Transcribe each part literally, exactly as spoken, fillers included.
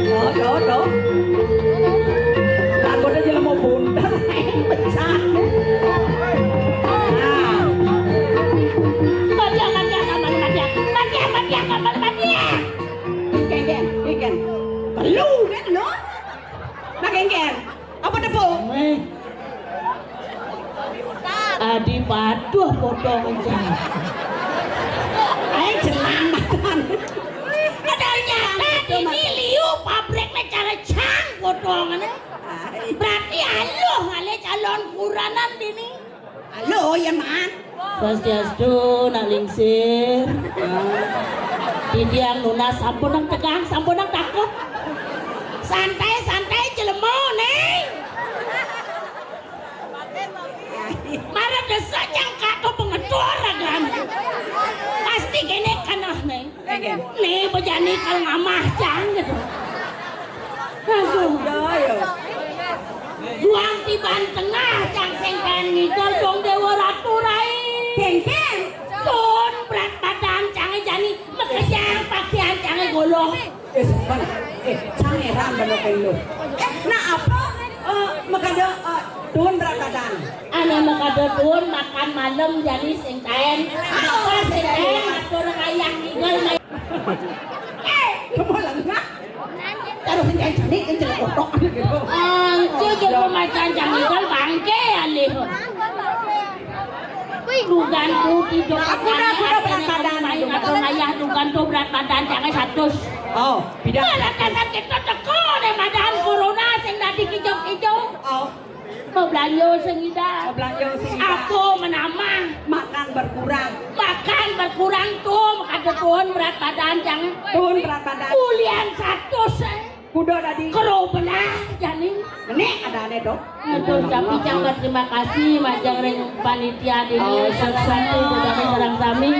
Doh, doh, doh. Takut aja mau bundar, pecah. Nah. Matiak, matiak, kapan matiak? Matiak, matiak, kapan matiak? Ikan, ikan, ikan. Telu kan lo? Makan kan? Apa tepung? Weh. Adi paduh potongan jam. Ayo jenang matan. Padahal nyata ini liu pabrik le cara cang potongannya. Berarti aluh ale calon kuranan dini. Aluh ya man. Swastiastu, nak lingsir. Titiang nunas, sampun nang tegang, sampun nang takut. Santai, santai, jelema, Neng. Mara desa cang kato pengetor ragan. Pasti kene kanah, Neng. Nih bejani kal ngamah cang gitu. Aduh. Duang tiban tengah cang sengkan ngidal dong Dewa Ratu Rai. Kengken. Tun berat badan cang jani makejang pakaian cang goloh. Eh, sepan. Eh, cang heran bener kan lu. Eh, nah apa? Eh, makada, eh, tun berat badan. Ane makada tun makan malam jani sengkan. Apa sengkan? Atur ayah ngidal. Eh, kamu lengah. Taruh sini aja nih, kan jelek kotok gitu. Angku jeung pemasan janggal bangke alih. Dugan tu tidur. Aku dah, aku dah berat badan. Atau ayah dugan tu berat badan jangan seratus. Oh, tidak. Berat badan kita teko deh badan corona sing dadi kijau-kijau. Oh. Mau belanja sing ida. Mau belanja sing ida. Aku menambah. Makan berkurang. Makan berkurang tuh, ada turun berat badan jangan. Turun berat badan. Ulian seratus eh. Kuda tadi. Kero belah jani. Menik ada aneh dong. Aduh, tapi cang terima kasih majang ring panitia dini. Oh, salah satu, saudara sareng sami.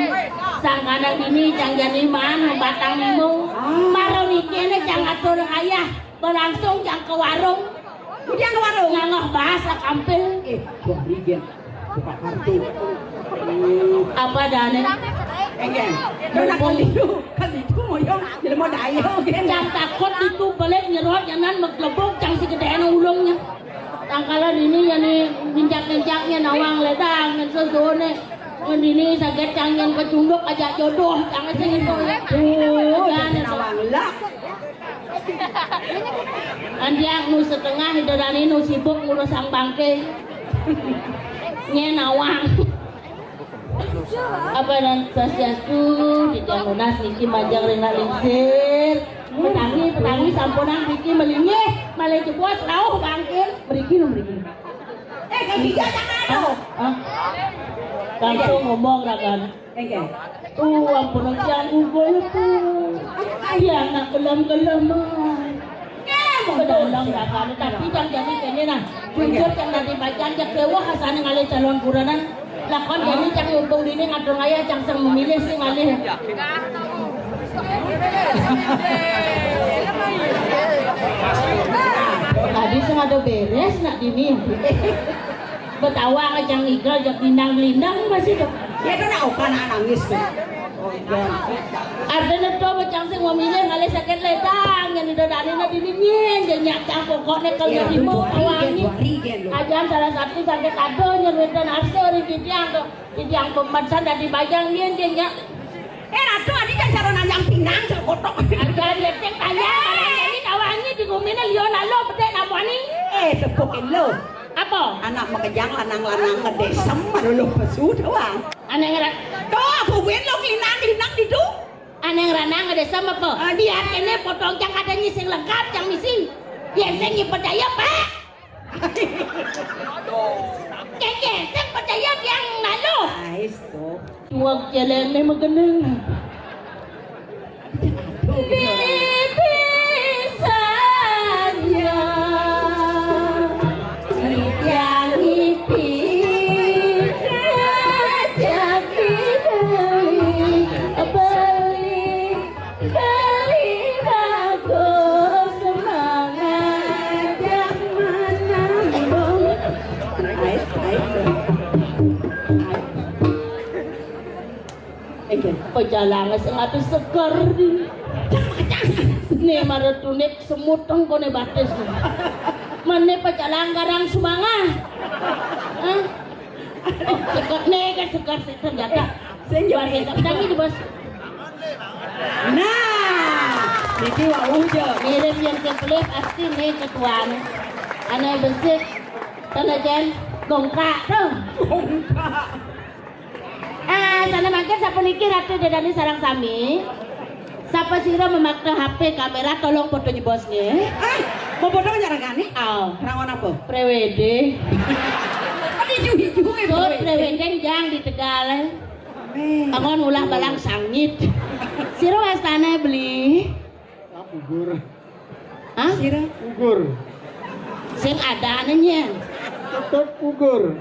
Sangkana dini cang jani man batang mimo. Ah. Maro niki ne cang atur ayah. Berlangsung cang ke warung. Udah ke warung. Ngangah bahasa kampil. Eh, gua bikin. Buka kartu. Apa dane? Enggak. Mumpung kali itu, kali itu moyong. Jadi mau dayo, gitu. Cang takut itu belit nyerot, janan meglebok, cang si gedene ulungnya. Tangkala dini ya nih, ninjak-ninjaknya nawang ledang, ngenso zone. Ngendini saget cang yang kecunduk ajak jodoh, cang sing itu. Tuh, nawang lah. Andiak nu setengah, ida dani nu sibuk ngurus sang bangke. Nyen awang. Apa dan swastiastu, titiang nunas niki majeng ring lingsir. Petangi, petangi sampunang niki melinggih, malih jebos rauh bangke. Mriki lho, mriki. Eh, kayak gitu jangan ada. Hah? Langsung ngomong rakan. Oke. Tuh, ampun, tiang ugul tuh. Tiang nak gelem-gelem. Gelem rakan, tapi kan jadi kene nah. Jujur kan nanti bacan cek dewa asane ngalih calon kuranan. Lakon kene cang untung dini ngatur ngayah cang sing memilih sing ngalih. Tadi sing ada beres nak dini. Betawa ngejang igal jak dindang-lindang masih tuh. Ya itu nak okan nangis tuh. Oh, iya. Artinya tuh bejang sing memilih ngalih sakit ledang yang udah dari nak dini nyen, jadi nyak cang pokoknya kalau iya, di mau tuh, kawangi. Iya, tuh, iya, tuh. Ajan salah satu sakit ada nyen wedan arsa ring titiang tuh. Titiang pemesan dari bayang nyen, nyen, nyak. Eh, Ratu, adi jangan cara nanjang pinang, cek kotok. Ajan lecek tanya, eh. Barang ini kawangi di gumine lion alo bedek namuani. Eh, tepukin lo. Apa? Anak makejang lanang-lanang ngedesem, aduh, lo pesu doang. Aneh ngerat. Tuh, aku win lo kelinang, kelinang di tu. Aneh ngeranang ngedesem apa? Ah, dia kene potong cang ada nyising lengkap, cang misi. Yen sing percaya, Pak. Keke, sing percaya tiang malu. Ais tuh. Tuang celeng ni mageneng. Bibi saja. Tiang ipi. Pejalang sing ati seger di. Né maretuné semut teng koné batis. Mené pejalang garang sumanga. Hah? Oh, seger né kan seger sih ternyata. Sing yo. Luar biasa. Tangi di bos. Nah, niki wau jo. Mirip yang kepelih pasti né ketuaan. Ané besik. Tanajan gongkak tuh. Gongkak. Ah, sana mangkin sapuniki Ratu Dedani sareng sami. Sapa sira memakna H P kamera tolong foto jebos nggih. Ah, mau foto nyarangan nih? Oh. Rangon apa? Pre-wedding. Ada ijo-ijo ya. So, pre-wedding jang di Tegal. Amin. Angon ulah balang sangit. Sira wastane beli. Pugur. Hah? Sira? Pugur. Sing adane nyen. Ketut pugur.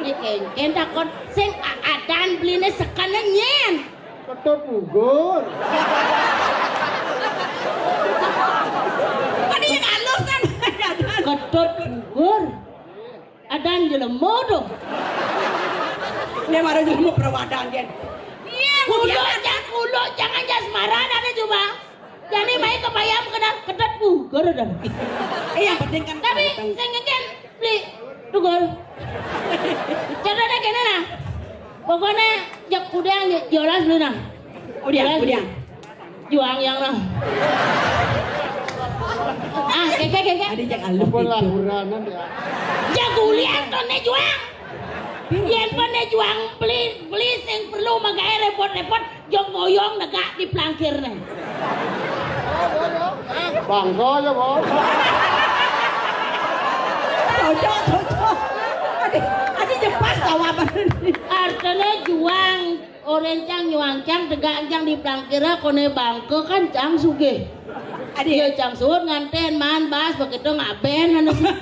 Ini kengken takon sing a- adan beline sekene nyen. Ketut pugur. Tadi yang halus kan? Ketut pugur. Adan jelema tuh. Dia marah jelema perawadan dia. Iya, kulo jangan kulo jangan jasmaran ada cuma. Jadi baik kebayang kena kedet puger dah. Eh, yang penting kan tapi sing ngeken beli tugur. Caranya kene nah. Pokoknya jak udah jelas lu nah. Udah, udah. Juang yang nah. Ah, keke keke. Ada jak alus. Apa lahuran ya? Jagulian to ne juang. Yen pene juang beli beli sing perlu magae repot-repot jong ngoyong negak di pelangkir ne. Bangga ya, Bos. Cocok, cocok. Adi, adi jepas tawa bener. Artene juang Oren cang nyuang cang tegak cang di pelangkira kone bangke kan cang sugih. Adi ya cang suut nganten man bas begitu ngaben anu sih.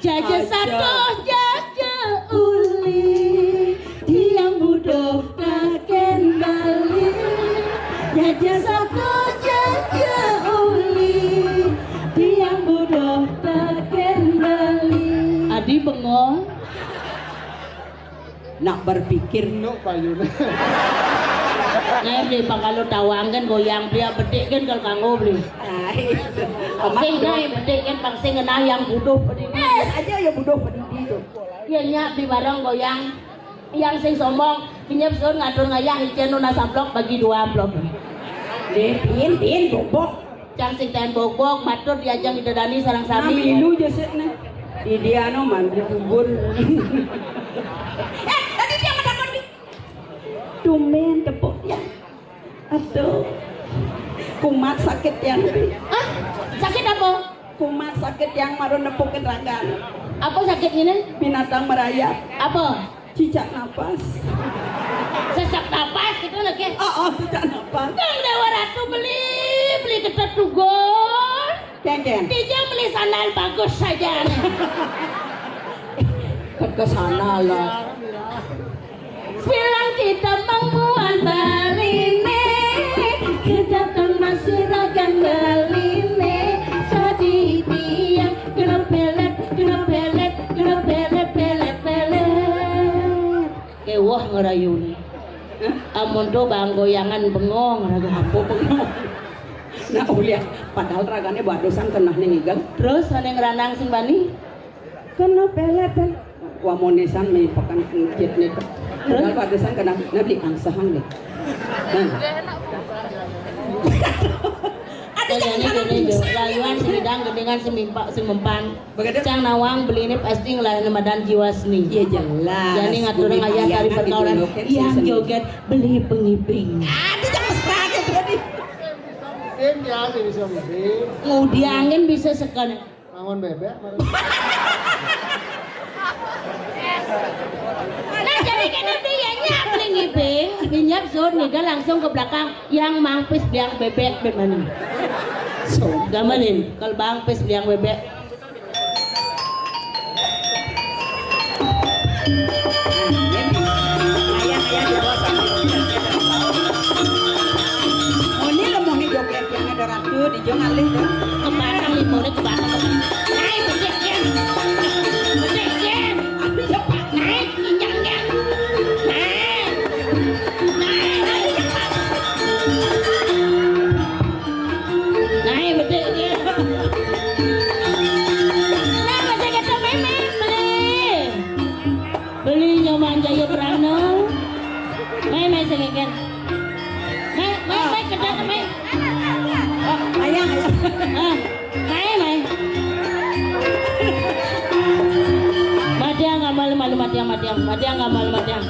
Jaja satu jaja uli tiang budo kaken bali. Jaja satu jaja uli tiang budo kaken bali. Adi bengong. Nak berpikir. Nuk payun. Nah, beli pang kalau tawang kan goyang beli bedik kan kalau kanggo beli. Ai. Oke, nah bedik kan pang sing ngenah yang buduh pedidi. Eh, aja ya buduh pedidi tuh. Ya nyak di barang goyang yang sing sombong, pinjam sun ngatur ngayah icen nuna samplok bagi dua amplop. Deh, pin, pin, bobok. Cang sing taen bogbog matur diajeng Ida Dani sareng sami. Nami ilu jesik ne. Di dia no mandi bubur. Eh, tadi dia mendapat di. Tumen tepuk ya. Aduh. Kumat sakit yang. Ah, sakit apa? Kumat sakit yang maru nepukin ragan. Apa sakit ini? Binatang merayap. Apa? Cicak napas. Sesak napas gitu lagi. Oh, oh, cicak napas. Kang Dewa Ratu beli, beli ketet tugon. Keng, keng. Tija beli sandal bagus saja. Ke sana lah. Bilang kita mangguan baline, kita masih ragan baline. Tadi dia kena pelet, kena pelet, kena pelet, pelet, pelet. Kewah ngerayune. Amun to bang goyangan bengong raga. Apa bengong? Nah, ulian padahal ragane badusan kenah ning igel. Terus ane ngranang sing bani? Kena pelet. Wah, monesan me pakan encit nih. Terus? Padahal badusan kenah nabi angsahang deh. Nah. Ada jangan kene jo, rayuan sing idang gendingan sing mimpak sing mempan. Cang nawang beli ini pasti ngelah nemadan jiwa seni. Iya jelas. Jadi ngatur ayah dari pergaulan yang joget beli pengibing. Aduh, jangan mesra aja tadi. Tim ya, tim bisa lebih. Ngudiangin bisa sekali. Bangun bebek. Nah, jadi kena beli ya nyak beli ngibing, dinyap zone nih langsung ke belakang yang mangpis biang bebek bemani. So, gamanin kalau bangpis biang bebek. Oni lemone joget yang ada ratu di jong alih tuh. Kebakar limone kebakar. Naik, becek, Jen. Becek, Jen. Aduh, ya, Pak. Naik, injak, Jen. Malu, malu, matiang, matiang, matiang, nggak malu, matiang.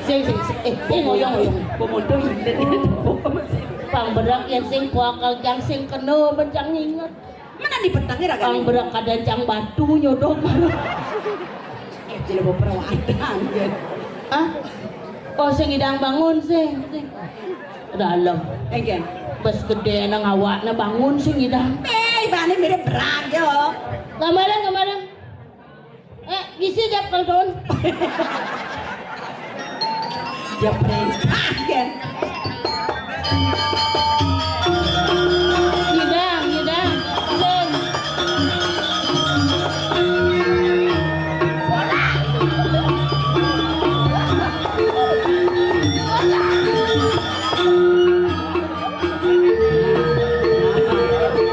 Sing, sing, sing, eh, eh, ngoyong, ngoyong. Pemodo ini. Pang berak ya sing kuakal jang sing kena bencang inget. Mana di petangnya raga? Pang berak kadang jang batu nyodok. Eh, jadi mau perawatan ya. Ah? Oh, sing idang bangun sing. Sing. Dalam. Engken. Bes gede nang awakna bangun sing idang. Eh, ibane mirip berak yo. Kemarin, kemarin. Eh, bisi dia pelton. Dia perintah kan. Ngidang, ngidang. Ngidang.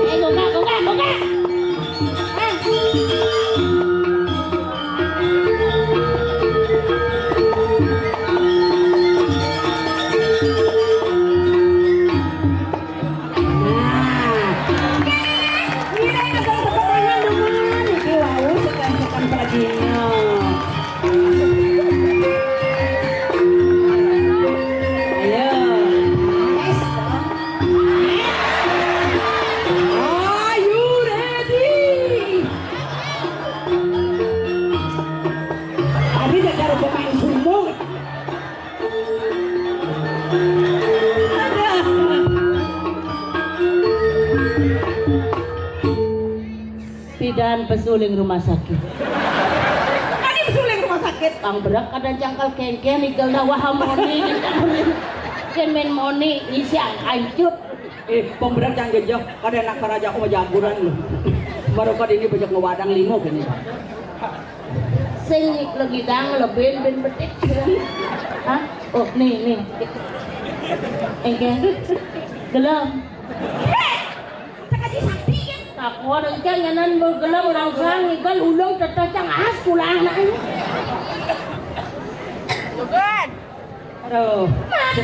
Eh, gogak, gogak, gogak. Ayo. Are you ready? Tadi udah taruh pemain sumur. Pidan pesuling rumah sakit. Tadi pesuling rumah sakit. Pang berak kada jangkal kengken, igal dah wah moni. Ken main moni, ngisi angkancut. Eh, pemberat yang gejok, kada enak karaja aku mau jaguran lu. Baru kau ini banyak ngewadang limo gini. Sing lagi dang lebih ben betik. Hah? Oh, nih, nih. Engke. Gelem. Takaji sakti kan? Aku ada ikan nyanan bergelem langsung ikan ulung tetacang as pulang nak. Aduh. Mati.